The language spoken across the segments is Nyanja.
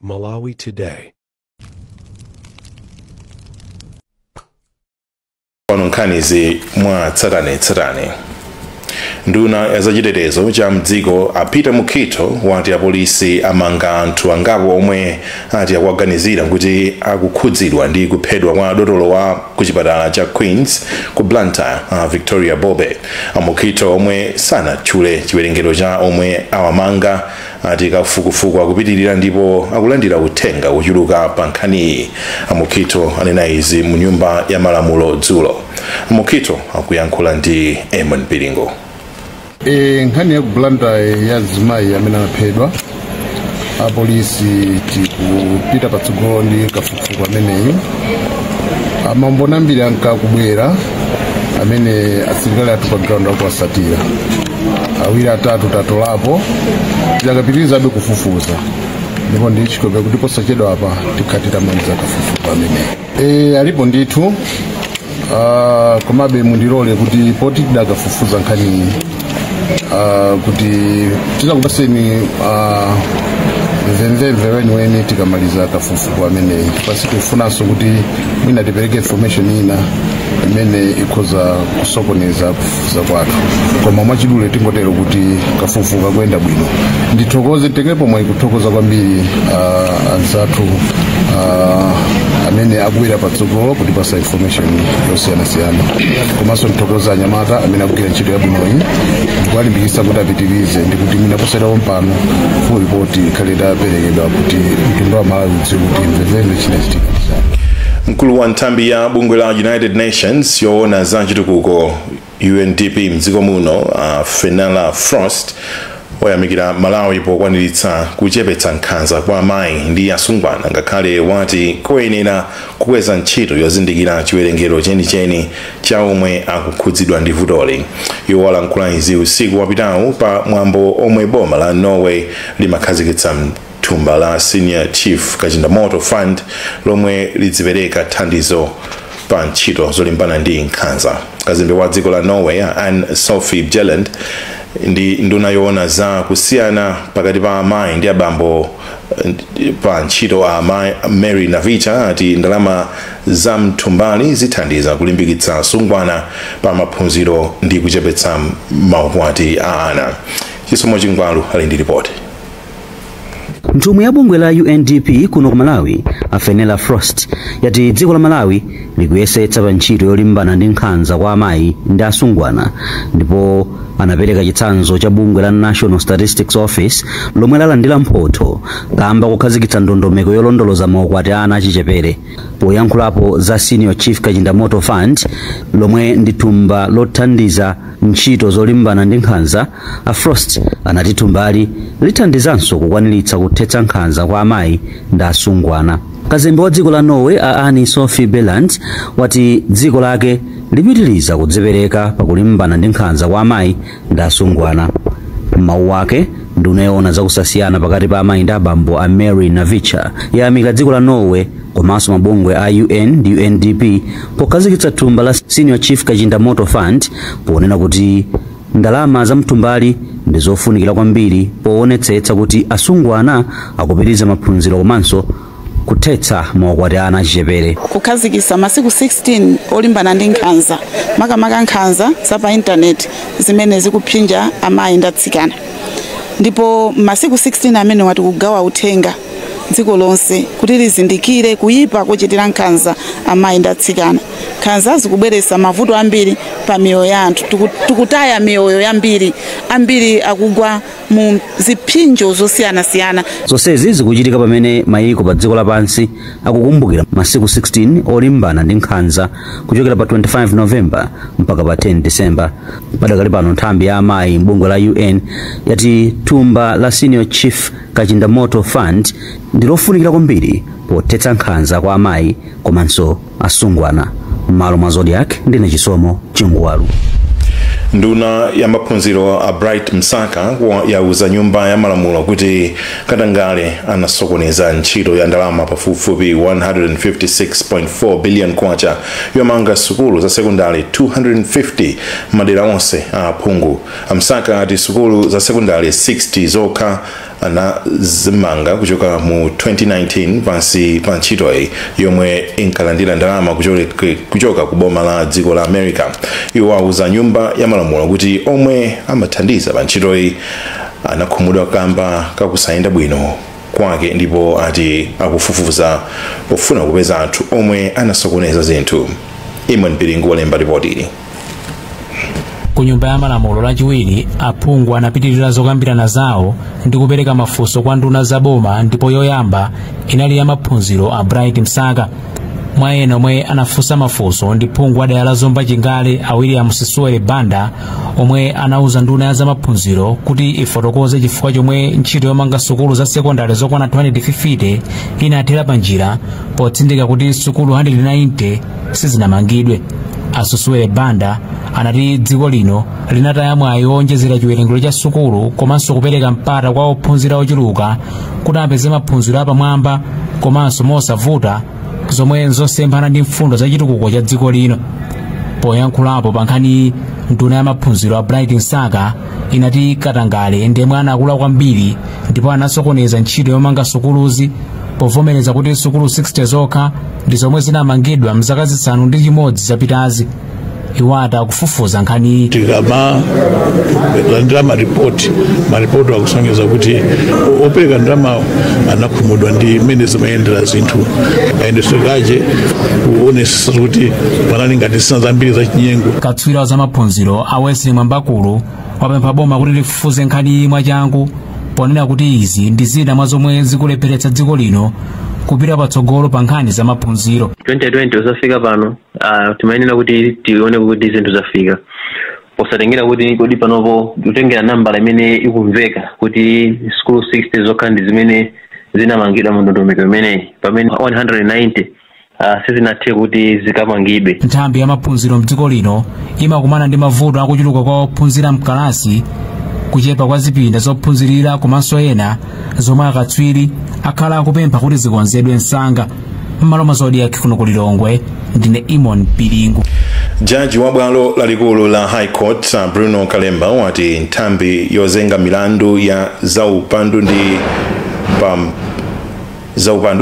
Malawi Today. Pano nkhanizi mwa tsatanetsatane. Nduna ya zachitetezo cha mdziko a Peter Mukhito wati apolisi amanga anthu angapo omwe ati akuwaganizira kuti akukhudzidwa ndi kuphedwa kwa dotolo wa kuchipatala cha Queens ku Blantyre, a Victoria Bobe. A Mukhito, omwe sanatchule chiwerengero cha omwe awamanga, ati kafukufuku akupitirira ndipo akulandira uthenga wochuluka pa nkhaniyi. A Mukhito anena izi mu nyumba ya malamulo dzulo. A Mukhito akuyankhula ndi Amon Piringo. Nkhani ya ku Blantyre ya mzimayi amene anaphedwa, apolisi tikupita patsogolo ndi kafukufuku ameneyi. Maumboni ambiri ankakubwera amene asilikali athu pa ground akuwasatira. Awiri atatu tatolapo, tikapitirizabe kufufuza ndipo ndi chikhulupiriro kuti posachedwa apa tikhala titamaliza kafukufuku ameneyi. Alipo ndithu, komabe mundilole kuti poti tidakafufuza nkhaniyi, kuti tizakupaseni mvemvemve weniweni tikamaliza kafukufuku ameneyi. Pasi tikufunanso kuti mwina tipereke information ina imene ikhoza kusokoneza kufufuza kwathu, koma mwachidule tingotero kuti kafukufuku kakuyenda bwino. Ndithokoze, titengepo mwayi kuthokoza kwambiri anzathu amene akubwera patsogolo kutipasa information yosiyanasiyana, komanso ndithokoza anyamata amene akugwira ntchito yabwinoyi ndikuwalimbikitsa kuti apitirize, ndikuti mwina posachedwa pompano full report ikhale itaperekedwa kuti mtundu wa Malawi udziwe kuti mvemvemve chinachitika ndi chani. Mkulu wa nthambi ya bungwe la United Nations yoona za chitukuko, UNDP, mdziko muno, Fenella Frost, wayamikira Malawi pokwaniritsa kuchepetsa nkhanza kwa amayi ndi asungwana, ngakhale wati koyenera kukweza ntchito yozindikira chiwerengero chenicheni cha omwe akukhudzidwa ndi vutoli. Iwo alankhula izi usiku wapitawu pa mwambo omwe boma la Norway limakhazikitsa thumba la Senior Chief Kachindamoto Fund lomwe lidzipereka thandizo pa ntchito zolimbana ndi nkhanza. Kazembe wa dziko la Norway, Anne Sophie Bjelland, ndi nduna yoona za kusiyana pakati pa amayi ndi abambo pa ntchito, a Mary Navicha, ati ndalama za mthumbali zithandiza kulimbikitsa asungwana pa maphunziro ndi kuchepetsa maukwati a ana. Chisomo Chingwalu ali ndi ripoti. Nthumwi ya bungwe la UNDP kuno ku Malawi, a Fenella Frost, yati dziko la Malawi likuyesetsa pa ntchito yolimbana ndi nkhanza kwa amayi ndi asungwana, ndipo anapereka chitsanzo cha bungwe la National Statistics Office lomwe lalandira mphotho kamba kukhazikitsa ndondomeko yolondoloza maukwati a ana achichepere. Poyankhulapo za Senior Chief Kachindamoto Fund, lomwe ndi thumba lothandiza ntchito zolimbana ndi nkhanza, a Frost anati thumbali lithandizanso kukwaniritsa kuthetsa nkhanza kwa amayi ndi asungwana. Kazembe wa dziko la Norway, a Anne Sophie Bjelland, wati dziko lake lipitiriza kudzipereka pakulimbana ndi nkhanza kwa amayi ndi asungwana. Mawu ake, nduna yoona zakusasiyana pakati pa amayi ndi abambo, a Mary Navicha, yayamika dziko la Norway komanso mabungwe a UN ndi UNDP pokhazikitsa thumba la Senior Chief Kachindamoto Fund, ponena kuti ndalama za mthumbali ndi zofunikira kwambiri poonetsetsa kuti asungwana akupitiriza maphunziro komanso kuthetsa maukwati a ana achichepere. Kukhazikitsa masiku 16 olimbana ndi nkhanza, makamaka nkhanza za pa intaneti zimene zikupsinja amayi ndi atsikana, ndipo masiku 16 amene wati kugawa uthenga dziko lonse kuti lizindikire kuyipa kochitira nkhanza amayi ndi atsikana. Nkhanza zikubweretsa mavuto ambiri pa miyoyo ya anthu. Tikutaya miyoyo yambiri, ambiri akugwa mu zipsinjo zosiyanasiyana. Zonsezi zikuchitika pamene mayiko pa dziko lapansi akukumbukira masiku 16 olimbana ndi nkhanza kuchokera pa 25 November mpaka pa 10 December. Padakali pano, nthambi ya amayi m'bungwe la UN yati thumba la Senior Chief Kachindamoto Fund ndi lofunikira kwambiri pothetsa nkhanza kwa amayi komanso asungwana. M'malo mwa Zodiak, ndine Chisomo Chingwalu. Nduna ya maphunziro, a Bright Msaka, yauza nyumba ya malamulo kuti katangale anasokoneza ntchito ya ndalama pafupifupi 156.4 billion kwacha yomanga sukulu za sekondari 250 madera onse a aphungu. Msaka ati sukulu za sekondari 60 zokha Anazimanga kuchoka mu 2019 pansi pa ntchitoyi yomwe inkalandira ndalama kuchoka ku boma la dziko la America. Iwo auza Nyumba ya Malamulo kuti omwe amathandiza pa ntchitoyi anakhumudwa kamba kakusayenda bwino kwake, ndipo ati akufufuza pofuna kupeza anthu omwe anasokoneza zinthu. Imwe Mpiringu walemba ripoti ili. Ku Nyumba ya Malamulo Lachiwiri, aphungu anapitirira zokambirana zawo ndi kupereka mafunso kwa nduna za boma, ndipo yoyamba inali ya maphunziro a Bright Msaka. Mwa ena omwe anafunsa mafunso ndi phungu wa dera la Zomba Chingale a William Sisuwere Banda, omwe anauza nduna ya zamaphunziro kuti ifotokoze chifukwa chomwe ntchito yomanga sukulu za sekondari zokwana 250 inathera pa njira, potsindika kuti sukulu 190 sizinamangidwe. Asusuwere Banda anati dziko lino linataya mwayi wowonjezera chiwerengero cha sukulu komanso kupereka mpata kwa ophunzira ochuluka kuti apeze maphunziro apamwamba komanso mosavuta, zomwe nzosemphana ndi mfundo za chitukuko cha dziko lino. Poyankhulapo pa nkhani, nduna ya maphunziro a Bright Msaka inati katangale ndemwe anakula kwambiri ndipo anasokoneza ntchito yomanga sukuluzi, povomereza kuti sukulu 60 zokha ndi zomwe zinamangidwa mzaka 6 zapitazi. Iwo ati akufufuza nkhaniyi. Tikamalandira maripoti, maripoti akusonyeza kuti opereka ndalama anakhumudwa ndi mmene zimayendera zinthu, kayendetsedwe kuonetsetsa kuti panali ngati zina zambiri zachinyengo. Katswiri wa zamaphunziro a Wesley Mwambakulu wapempha boma kuti lifufuze nkhaniyi mwachangu, ponena kuti izi ndi zina mwa zomwe zikulepheretsa dziko lino kupita patsogolo pa nkhani za maphunziro. 2020 uzafika pano, timayenera kuti tione kuti zinthu zafika, posatengera kuti kodi panopo kutengera nambala imene ikumveka kuti school 60 zokha ndi zimene zinamangidwa mu ndondomeko imeneyi, pamene 190 sizinathe kuti zikamangidwe. Nthambi ya maphunziro mdziko lino imakumana ndi mavuto akuchuluka kwa ophunzira mkalasi, kuchepa kwa zipinda zophunzirira komanso ena, zomwe akatswiri akhala akupempha kuti zikonzedwe msanga. M'malo mwa Zodiak kuno ku Lilongwe, ndine Imon Piringu. Jaji wa bwalo lalikulu la High Court Bruno Kalemba wati nthambi yozenga milandu ya zaupandu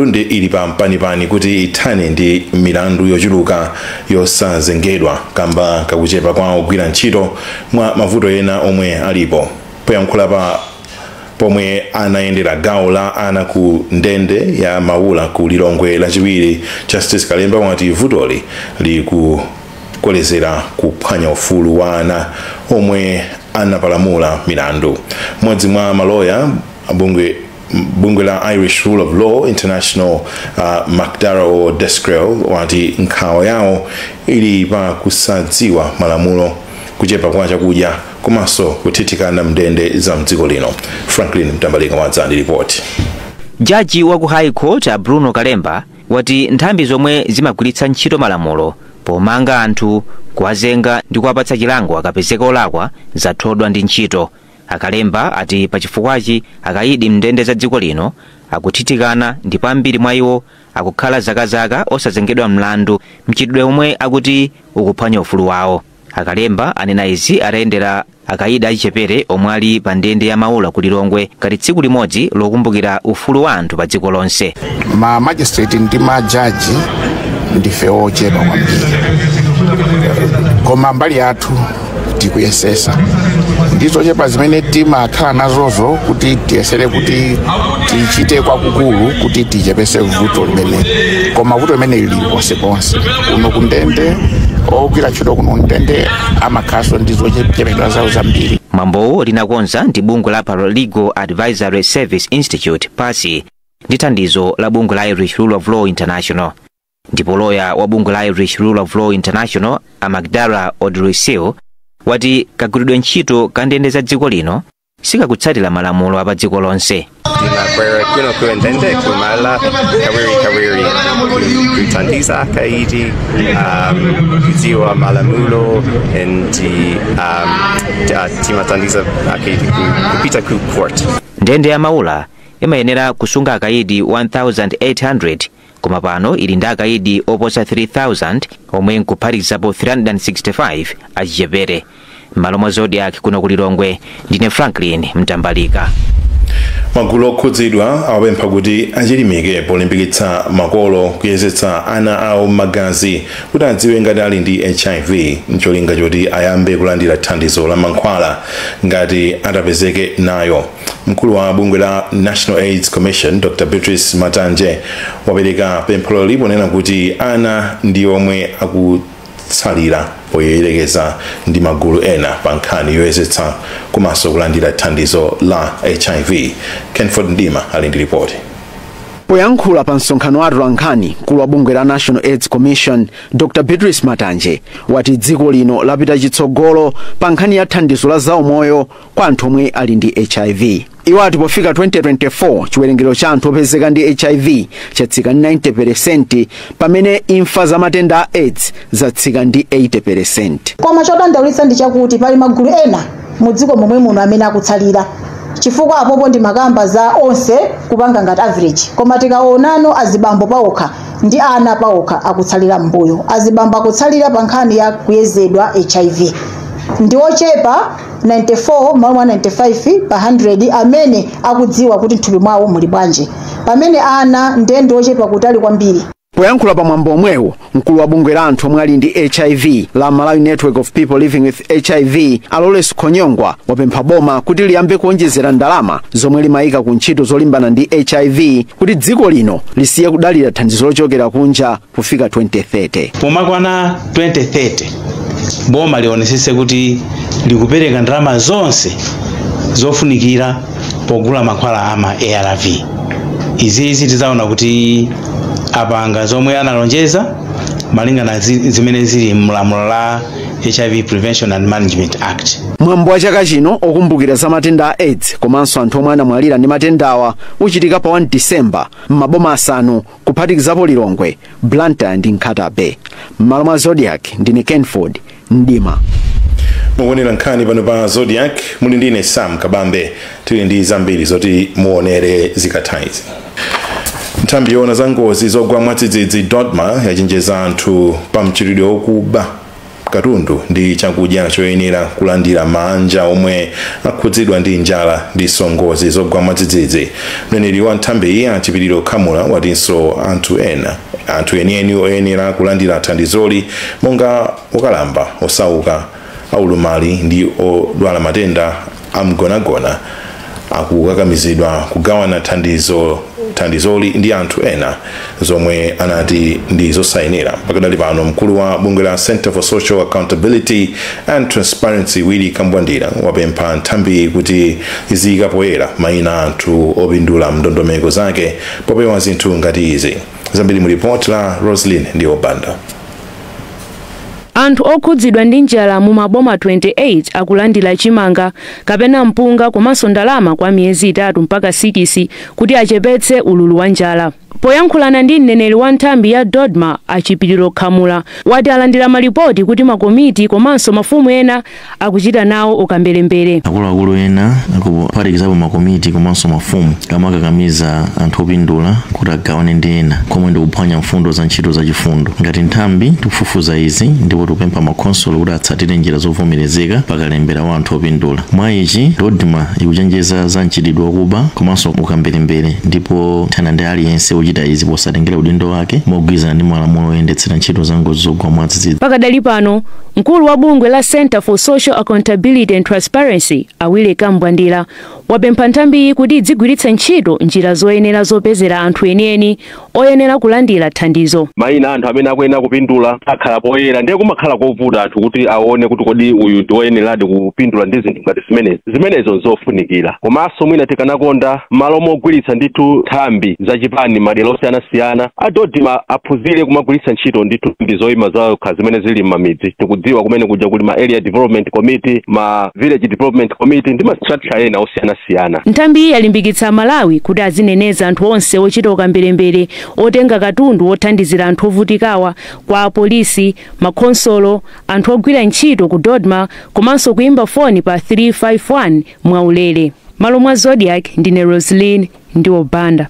ndi ili pa mpanipani kuti ithane ndi milandu yochuluka yosazengedwa kamba kakuchepa kwa ogwira ntchito, mwa mavuto ena omwe alipo. Poyankhula pa pomwe anayendera gawo la ana ku ndende ya Maula ku Lilongwe Lachiwiri, Justice Kalemba wati vutoli likukolezera kuphwanya ufulu wa ana omwe anapalamula milandu. Mmodzi mwa maloya bungwe la Irish Rule of Law International, Macdara O'Driscoll, wati nkhawa yawo ili pa kusadziwa malamulo, kuchepa kwa chakudya komanso kuthithikana mndende za mdziko lino. Franklin Mtambalika wadza ndi ripoti. Jaji wa ku High Court Bruno Kalemba wati nthambi zomwe zimagwiritsa ntchito malamulo pomanga anthu, kuwazenga ndi kuwapatsa chilango akapezeka olakwa zathodwa ndi ntchito. Akalemba ati pachifukwachi akayidi mndende za dziko lino akuthithikana, ndipo ambiri mwa iwo akukhala zakazaka osazengedwa mlandu, mchitidwe omwe akuti ukuphwanya ufulu wawo. Akalemba anena izi atayendera akayidi achichepere omwe ali pa ndende ya Maula ku Lilongwe ngati tsiku limodzi lokumbukira ufulu wa anthu pa dziko lonse. Ma magistrate ndi majaji ndife ochepa kwambiri, koma mbali yathu tikuyesesa ndi zochepa zimene timakhala nazozo kuti tiyesere kuti tichite kwakukulu kuti tichepese vuto limene, koma vuto limene lili ponseponse. Kuno kundende, ogwira ntchito kuno kundende amakhalanso ndi zochepedwa zawo zambiri. Mwambowu linakonza ndi bungwe la Paralegal Advisory Service Institute, PASI, ndi thandizo la bungwe la Irish Rule of Law International. Ndipo loya wa bungwe la Irish Rule of Law International a Macdara O'Driscoll wati kagwiridwe ntchito ka ndende za dziko lino sikakutsatira malamulo apa dziko lonse. Timabwera kuno kundende kumala kawiri kawiri kuthandiza akaidi kudziwa malamulo ndi timathandiza akaidi kupita ku court. Ndende ya Maula imayenera kusunga akayidi 1800, koma pano ili ndi akayidi oposa 3000, omwe nkuphatikizapo 365 achichepere. M'malo mwa Zodiak kuno ku Lilongwe, ndine Franklin Mtambalika. Magulu okhudzidwa awapempha kuti achilimike polimbikitsa makolo kuyezetsa ana awo m'magazi kuti adziwe ngati ali ndi HIV, ncholinga choti ayambe kulandira thandizo la mankhwala ngati atapezeke nayo. Mkulu wa bungwe la National AIDS Commission, Dr Beatrice Matanje, wapereka pempholo ponena kuti ana ndi omwe akutsalira poyerekeza ndi magulu ena pa nkhani yoyezetsa komanso kulandira thandizo la HIV. Kenford Ndima ali ndi ripoti. Poyankhula pa msonkhano wa atolankhani, mkulu wa bungwe la National AIDS Commission, Dr Beatrice Matanje, wati dziko lino lapita chitsogolo pa nkhani ya thandizo la zaumoyo kwa anthu omwe ali ndi HIV. Iwo ati pofika 2024 chiwerengero cha anthu opezeka ndi HIV chatsika ndi 90%, pamene imfa za matenda a AIDS zatsika ndi 80%. Koma chodandaulitsa ndi chakuti pali magulu ena mu dziko momwe muno amene akutsalira, chifukwa apopo ndi makamba za onse kupanga ngati average, koma tikaonano azibambo paokha ndi ana paokha akutsalira m'mbuyo. Azibambo akutsalira pa nkhani ya kuyezedwa HIV, ndi ochepa 94 malo mwa 95 pa 100 amene akudziwa kuti mthupi mwawo muli bwanji, pamene ana ndiye ndi ochepa kutali kwambiri. Poyankhula pa mwambo omwewo, mkulu wa bungwe la anthu omwe ali ndi HIV la Malawi Network of People Living with HIV, Aloles Khonyongwa, wapempha boma kuti liyambe kuonjezera ndalama zomwe limayika ku ntchito zolimbana ndi HIV kuti dziko lino lisiye kudalira thandizo lochokera kunja kufika 2030. Pomakwana 2030, boma lionesese kuti likupereka ndalama zonse zofunikira pogula mankhwala ama ARV. Izizi tizaona kuti apanga zomwe analonjeza malingana zimene zili mlamulo la HIV Prevention and Management Act. Mwambo wa chaka chino okumbukira za matenda a AIDS komanso anthu omwe anamwalira ndi matendawa uchitika pa 1 Disemba m'maboma asanu, kuphatikizapo Lilongwe, Blantyre ndi Nkhata Bay. M'malo mwa Zodiak, ndine Kenford Ndima. Mukuonera nkhani pano pa Zodiak, muli ndine Sam Kabambe. Tili ndi zambiri zoti muonere zikatha izi. Nthambi yoona za ngozi zogwa mwadzidzidzi, DODMA, yachenjeza anthu pa mchitidwe wokuba katundu ndi chakudya choyenera kulandira manja omwe akhudzidwa ndi njala ndiso ngozi zogwa mwadzidzidzi. Mneneri wa nthambiyi, Achipiriro Khamula, watinso anthu ena, anthu enieni oyenera kulandira thandizoli, monga okalamba, osauka, aulumali ndi odwala matenda amgonagona, akukakamizidwa kugawana thandizoli ndi anthu ena, zomwe anati ndi zosayenera. Pakadali pano, mkulu wa bungwe la Center for Social Accountability and Transparency, Willy Kambwandira, wapempha nthambi kuti iziyika poyera mayina anthu opindula mndondomeko zake popewa zinthu ngati izi. Zambiri mu ripoti la Roslyn ndi Obanda. Anthu okhudzidwa ndi njala mu maboma 28 akulandira chimanga kapena mpunga komanso ndalama kwa miyezi 3 mpaka 6 kuti achepetse ululu wa njala. Poyankhulana ndi mneneri wa nthambi ya DODMA, Achipiriro Khamula, wati alandira malipoti kuti makomiti komanso mafumu ena akuchita nawo ukamberembere. Akuluakulu ena, akuphatikizapo makomiti komanso mafumu, amakakamiza anthu opindula kuti agawane ndi ena, komwe ndikuphwanya mfundo za ntchito zachifundo. Ngati nthambi tikufufuza izi ndipo tikupempha makhonsolo kuti atsatire njira zovomerezeka pakalembera wa anthu opindula. Mwa ichi, DODMA ikuchenjeza za mchitidwe wakuba komanso ukamberembere ndipo ithana ndi aliyense wochita izi posatengera udindo wake, mogwirizana ndi malamulo oyendetsera ntchito za ngozi zogwa mwadzidzidzi. Pakadali pano, mkulu wa bungwe la Center for Social Accountability and Transparency, Awile Kambwandira, wapempha nthambiyi kuti idzigwiritse ntchito njira zoyenera zopezera anthu enieni oyenera kulandira thandizo. Mayina anthu amene akuyenera kupindula akhala poyera, ndiye kumakhala kovuta anthu kuti aone kuti kodi uyu ndi woyeneradi kupindula ndi zinthu ngati zimenezi. Zimenezo nzofunikira, komanso mwina tikanakonda malo mogwiritsa ndithu nthambi zachipani madera osiyanasiyana, a DODMA aphunzire kumagwiritsa ntchito ndithu nthambi zoyima zokha zimene zili m'mamidzi. Tikudziwa kumene kuja kuli ma area development committee, ma village development committee ndi ma structure ena osiyanasiyana. Nthambi yalimbikitsa Malawi kuti azineneza anthu onse ochita ukamberembere otenga katundu wothandizira anthu ovutikawa kwa apolisi, makhonsolo, anthu ogwira ntchito ku DODMA komanso kuimba foni pa 351 mwaulere. Malo mwa Zodiak, ndine Roslyn ndi Obanda.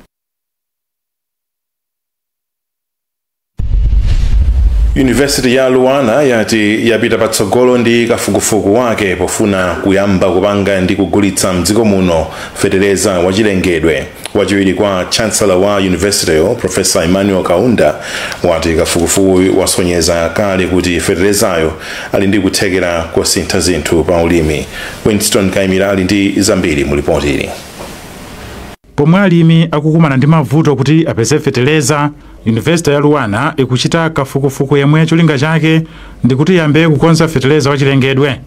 Yunivesiti ya Luanar yati yapita patsogolo ndi kafukufuku wake pofuna kuyamba kupanga ndi kugulitsa mdziko muno fetereza wachilengedwe. Wachiwiri kwa chancellor wa yunivesitiyo, Professor Emmanuel Kaunda, wati kafukufuku wasonyeza kale kuti feterezayo ali ndi kuthekera kosintha zinthu pa ulimi. Winston Kaimira ali ndi zambiri mu ripoti ili. Pomwe alimi akukumana ndi mavuto kuti apeze feteleza, Yunivesiti ya Luanar ikuchita kafukufuku yemwe cholinga chake ndikuti iyambe kukonza feteleza wachilengedwe.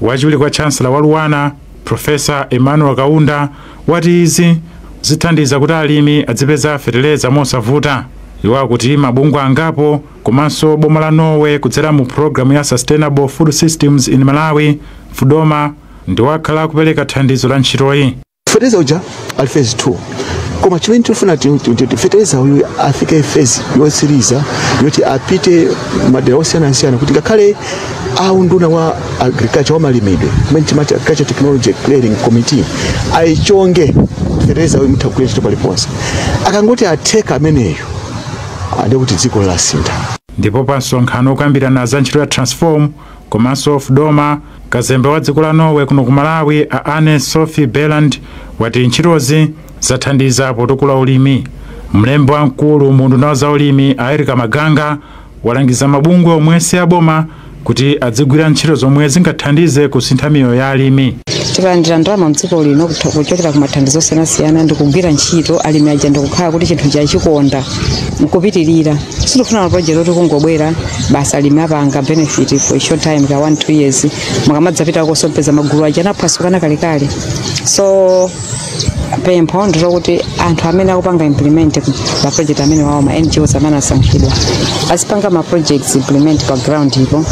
Wachiwiri kwa chancellor wa Luanar, Professor Emmanuel Kaunda, wati izi zithandiza kuti alimi adzipeza feteleza mosavuta. Iwo akuti mabungwe angapo komanso boma la Norway kudzera mu programu ya Sustainable Food Systems in Malawi, FUDOMA, ndiwakhala kupereka thandizo la ntchitoyi. Feteleza uja ali phase 2, koma chimene tikufuna kuti feteleza uyu afike phase yotsiriza yoti apite madera osiyanasiyana, kuti ngakhale aunduna wa agriculture, wa malimidwe, kumene timati Agriculture Technology Clearing Committee, ayichonge feteleza uyu mutha kugwira ntchito paliponse. Akangoti atheka ameneyo, ande kuti dziko lasintha. Ndipo pa msonkhano okambirana za ntchito ya Transform komanso FUDOMA, kazembe wa dziko la Norway kuno ku Malawi, a Anne Sophie Beland, wati ntchitozi zathandiza potukula ulimi. Mlembi wamkulu mu unduna wa zaulimi, a Erika Maganga, walangiza mabungwe omwe si aboma kuti adzigwira ntchito zomwe zingathandize kusintha miyoyo ya alimi. Tikalandira ndalama mdziko lino kuchokera ku mathandizo osiyanasiyana ndikugwira ntchito, alimi aja ndikukhala kuti chinthu chachikonda nkupitirira. Sitifuna mapulojekiti oti kungobwera basi, alimi apanga benefit for a short time ka 1 2 years, mukamadzapita kosompeza magulu aja anaphwasukana kalekale. So pempho ndilokuti anthu amene akupanga implement ma project amene wawo, ma NGOs amene asankhidwa, azipanga ma projects implement pa ground ipo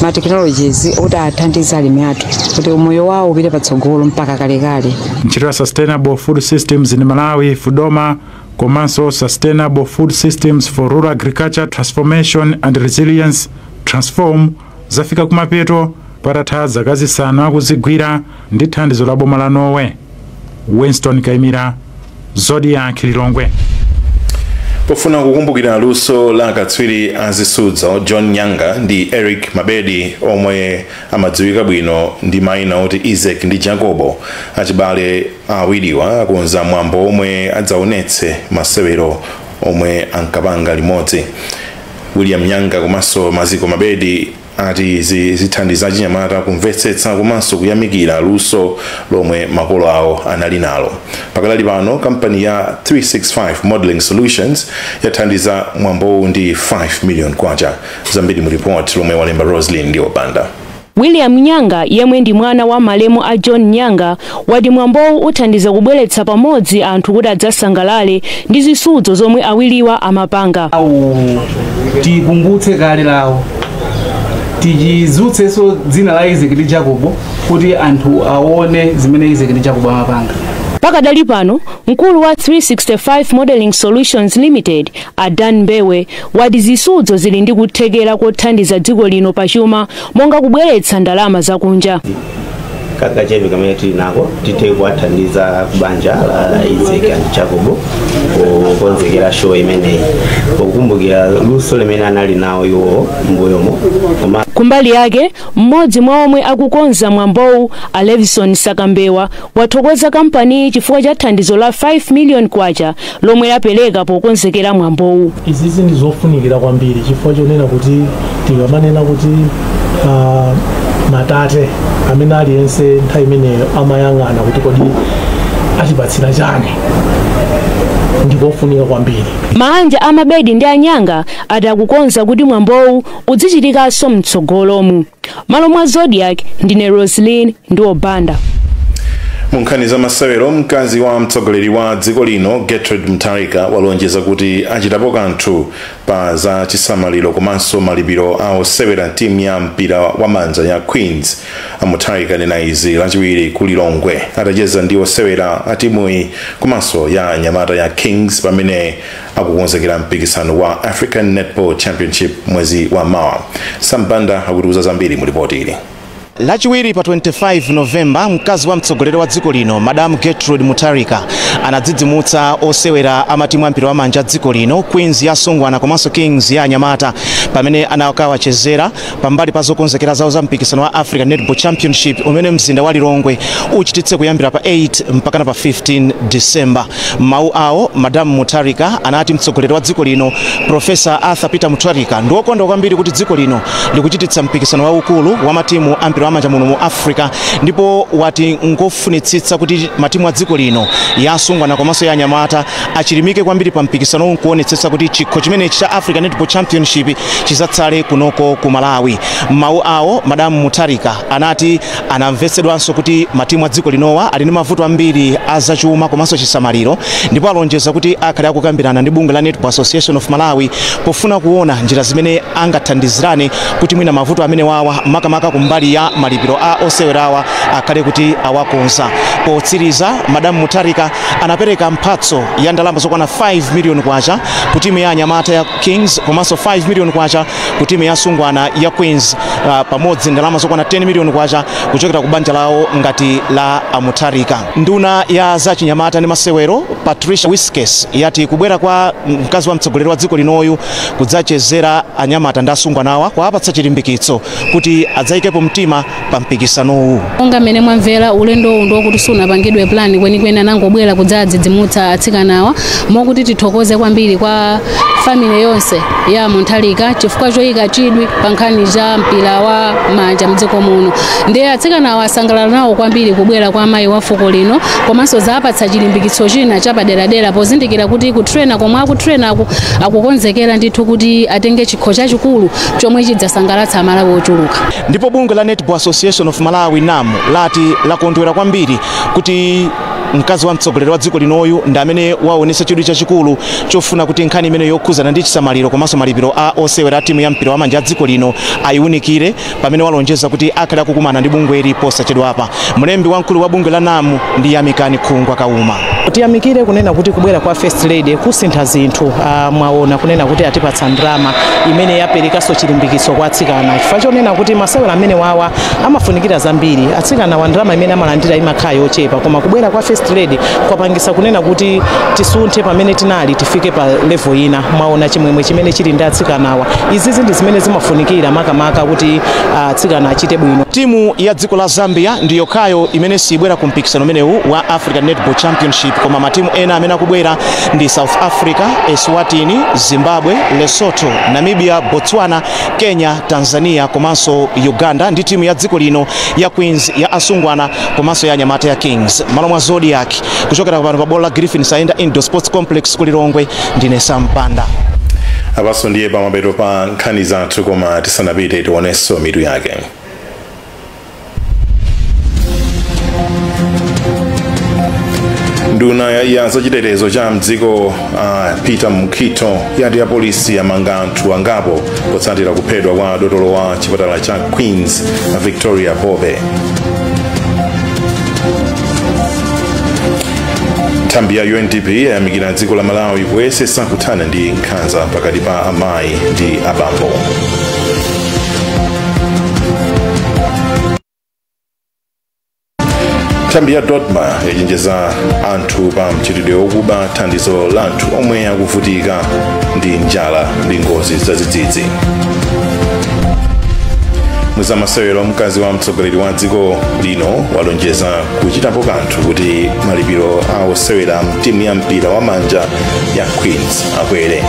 ma technologies okuti athandize alimi athu kuti umoyo wawo upite patsogolo mpaka kalekale. Ntchito ya Sustainable Food Systems in Malawi, FUDOMA, komanso Sustainable Food Systems for Rural Agriculture Transformation and Resilience, Transform, zafika kumapeto patatha zaka 5 akuzigwira ndi thandizo la boma la Norway. Winston Kaimira, Zodiak, Lilongwe. Pofuna kukumbukira luso la katswiri azisudzo John Nyanga ndi Eric Mabedi, omwe amadziwika bwino ndi mayina oti Isaac ndi Jacobo, achibale awiriwa akonza mwambo omwe adzaonetse masewero omwe ankapanga limodzi. William Nyanga komanso Maziko Mabedi ati izi zithandiza achinyamata kumvetsetsa komanso kuyamikira luso lomwe makolo awo anali nalo. Pakadali pano, kampani ya 365 Modeling Solutions yathandiza mwambowu ndi 5 million kwacha. Zambiri mu report lomwe walemba Roslyn Ndiwopanda. William Nyanga, yemwe ndi mwana wa malemu a John Nyanga, wati mwambowu uthandiza kubweretsa pamodzi anthu kuti adzasangalale ndi zisudzo zomwe awiriwa amapanga. Tikumbutse kale lawo, tichizutsenso dzina la Isaac ndi Jacobo kuti anthu aone zimene Isaac ndi Jacobo amapanga. Pakadali pano, mkulu wa 365 Modeling Solutions Limited, Adan Mbewe, wati zisudzo zili ndi kuthekera kothandiza dziko lino pachuma, monga kubweretsa ndalama zakunja. Kakachepe kamene tili nako tithe kuwathandiza kubanja la Isaac and Jacob pokonzekera show imeneyi, pokumbukira luso limene anali nawo iwo mbuyomo, koma Kumbali yake, mmodzi mwa omwe akukonza mwambowu, a Levison Sakambewa, wathokoza kampani chifukwa cha thandizo la 5 million kwacha lomwe lapereka pokonzekera mwambowu. Izizi ndi zofunikira kwambiri chifukwa chonena kuti tikamanena kuti matate amene aliyense nthawi imeneyo amayang'ana kuti kodi atipatsira chani, ndikofunika kwambiri. Maanja amabedi ndi anyanga ati akukonza kuti mwambowu udzichitikanso mtsogolomu. Malo mwa Zodiak, ndine Roslyn Ndiwobanda. Mu nkhani za masewero, mkazi wa mtsogoleri wa dziko lino Gertrude Mutharika walonjeza kuti achitapo kanthu pa za chisamaliro komanso malipiro a osewera timu ya mpira wa manja ya Queens. Mutharika anena izi Lachiwiri ku Lilongwe atacheza ndi osewera a timuyi komanso ya anyamata ya Kings pamene akukonzekera mpikisano wa African Netball Championship mwezi wa mawa. Sambanda akutiuza zambiri mu ripoti ili. Lachiwiri pa 25 Novemba, mkazi wa mtsogoleri wa dziko lino, Madam Gertrude Mutharika, anadzidzimutsa osewera amatimu ampira wamanja dziko lino, Queens ya Songwana komanso Kings ya Anyamata, pamene anakawachezera pambali pa zokonzekera zawo za mpikisano wa African Netball Championship umene mzinda wa Lilongwe uchititse kuyambira pa 8 mpakana pa 15 December. Mawu awo, Madam Mutharika anati mtsogoleri wa dziko lino Professor Arthur Peter Mutharika ndi wokondwa kwambiri kuti dziko lino likuchititsa mpikisano waukulu wa matimu ampira wamanja muno mu Africa, ndipo wati ngofunitsitsa kuti matimu a dziko lino ya Asungwana komanso ya Anyamata achilimike kwambiri pa mpikisano nkuonetsetsa kuti chikho chimenechi cha African Netball Championship chizatsale kunoko ku Malawi. Mawu awo, Madam Mutharika anati anamvetsedwanso kuti matimu a dziko linowa ali ndi mavuto ambiri azachuma komanso chisamaliro, ndipo alonjeza kuti akhale akukambirana ndi bungwe la Netball Association of Malawi pofuna kuona njira zimene angathandizirane kuti mwina mavuto amene wawa makamaka kumbali ya malipiro a osewerawa akhale kuti awakonza. Potsiriza, Madam Mutharika anapereka mphatso ya ndalama zokwana 5 million kwacha ku timu ya Anyamata ya Kings komanso 5 million kwacha ku timu ya Asungwana ya Queens, pamodzi ndalama zokwana 10 million kwacha kuchokera ku banja lawo ngati la Mutharika. Nduna ya zachinyamata ndi masewero Patricia Wiskes yati kubwera kwa mkazi wa mtsogoleri wa dziko linoyu kudzachezera anyamata ndi asungwanawa kuwapatsa chilimbikitso kuti adzayikepo mtima pa mpikisanowu. Monga mmene mwamvera, ulendo uwu ndiokuti sunapangidwe plan kwenikweni, anangobwera kudzadzidzimutsa atsikanawa, mokuti tithokoze kwambiri kwa family yonse ya Mutharika chifukwa choyika chidwi pa nkhani za mpira wa manja mdziko muno. Ndiye atsikanawa asangalala nawo kwambiri kubwera kwa amayi wa fuko lino, komanso zapatsa chilimbikitso china chapaderadera pozindikira kuti kutrena komwe akutrena akukonzekera ndithu kuti atenge chikho chachikulu chomwe chidzasangalatsa Amalawi ochuluka. Ndipo bungwe la Netball Association of Malawi NAM lati lakondwera kwambiri kuti mkazi wa mtsogoleri wa dziko linoyu ndi amene waonetsa chidwi chachikulu chofuna kuti nkhani imene yokhuzana ndi chisamaliro komanso malipiro a osewera timu ya mpira wamanja a dziko lino ayiwunikire, pamene walonjeza kuti akhale akukumana ndi bungweli posachedwapa. Mlembi wamkulu wa bungwe la NAM ndi Yamikani Khungwa Kauma. Tiyamikire kunena kuti kubwera kwa First Lady kusintha zinthu. Mwaona kunena kuti atipatsa ndrama imene yaperekanso chilimbikitso kwa atsikana, chifukwa chonena kuti masewera amene wawa amafunikira zambiri. Atsikana wa ndrama imene amalandira imakhala yochepa, koma kubwera kwa First Lady kwapangisa kunena kuti tisunthe pamene tinali tifike pa level ina. Mwaona chimwemwe chimene chili ndi atsikanawa. Izizi ndi zimene zimafunikira makamaka kuti atsikana achite bwino. Timu ya dziko la Zambia ndi yokhayo imene sibwera ku mpikisano umenewu wa African Netball Championship, koma matimu ena amene akubwera ndi South Africa, Eswatini, Zimbabwe, Lesotho, Namibia, Botswana, Kenya, Tanzania komanso Uganda, ndi timu ya dziko lino ya Queens ya Asungwana komanso ya Anyamata ya Kings. Malo mwa Zodiac kuchokera pano pa bola la Griffin Saenda Indoor Sports Complex ku Lilongwe, ndine Sampanda. Apaso ndiye pamapeto pa nkhani zathu, koma tisanapite tionenso mitu yake. Nduna ya zachitetezo cha mdziko Peter Mukito yati ya polisi yamanga anthu angapo potsatira kuphedwa kwa dotolo wa chipatala cha Queens Victoria Bobe. Nthambi ya UNDP yayamikira dziko la Malawi kuyesesa kuthana ndi nkhanza pakati pa amayi ndi abambo. Nthambi ya DODMA yachenjeza anthu pa mchitidwe wokuba thandizo la anthu omwe akuvutika ndi njala ndi ngozi zadzidzidzi. Muzamasewero, mkazi wa mtsogoleri wa dziko lino walonjeza kuchitapo kanthu kuti malipiro a osewera mtimu ya mpira wa manja ya Queens akwere.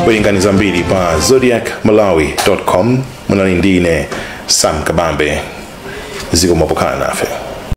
Werengani zambiri pa zodiacmalawi.com. Munali ndine Sam Kabambe, zikomo pokhala nafe.